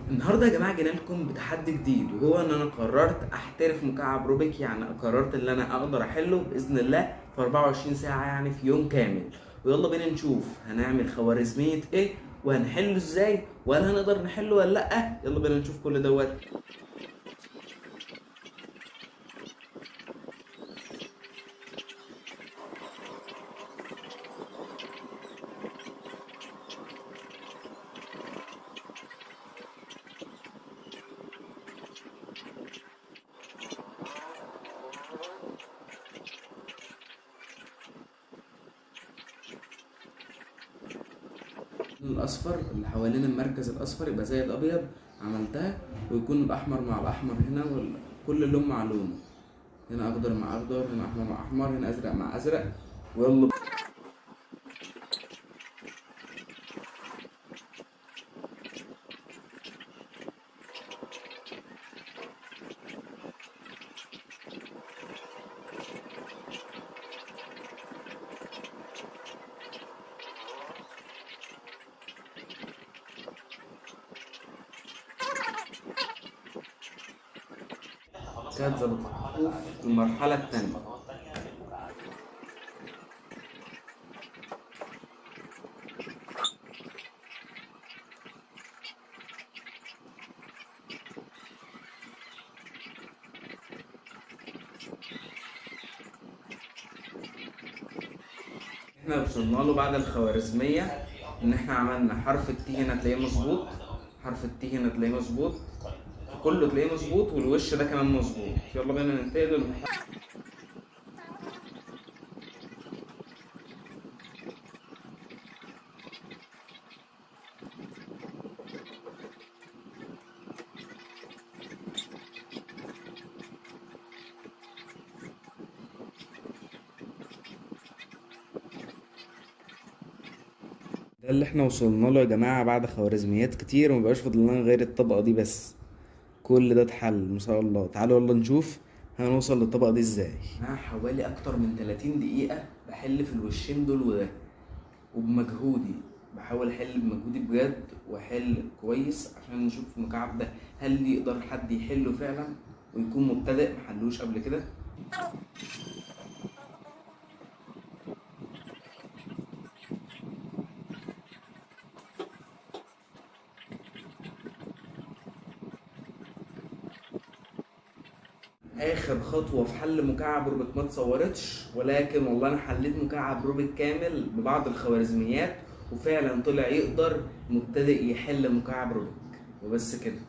النهارده يا جماعة جينا لكم بتحدي جديد، وهو ان انا قررت احترف مكعب روبيك. يعني قررت ان انا اقدر احله باذن الله في 24 ساعة، يعني في يوم كامل. ويلا بينا نشوف هنعمل خوارزمية ايه وهنحله ازاي، وهل هنقدر نحله ولا لا. يلا بينا نشوف كل دوت. الاصفر اللي حوالين المركز الاصفر يبقى زي الابيض عملتها، ويكون الاحمر مع الاحمر هنا، وكل لون مع لونه. هنا اخضر مع اخضر، هنا احمر مع احمر، هنا ازرق مع ازرق. ويلا كده اتظبطت. المرحلة الثانية احنا وصلنا له بعد الخوارزمية، ان احنا عملنا حرف ال T هنا تلاقيه مظبوط، حرف ال T هنا تلاقيه مظبوط، كله تلاقيه مظبوط، والوش ده كمان مظبوط. يلا بينا ننتقل للمرحلة. ده اللي احنا وصلنا له يا جماعة بعد خوارزميات كتير، ومبقاش فاضل لنا غير الطبقة دي بس. كل ده اتحل ما شاء الله. تعالوا يلا نشوف هنوصل للطبقة دي ازاي. انا حوالي اكتر من 30 دقيقة بحل في الوشين دول وده، وبمجهودي بحاول احل بمجهودي بجد واحل كويس عشان نشوف المكعب ده هل يقدر حد يحله فعلا ويكون مبتدئ محلوش قبل كده. اخر خطوة في حل مكعب روبيك ما اتصورتش، ولكن والله انا حليت مكعب روبيك كامل ببعض الخوارزميات، وفعلا طلع يقدر مبتدئ يحل مكعب روبيك. وبس كده.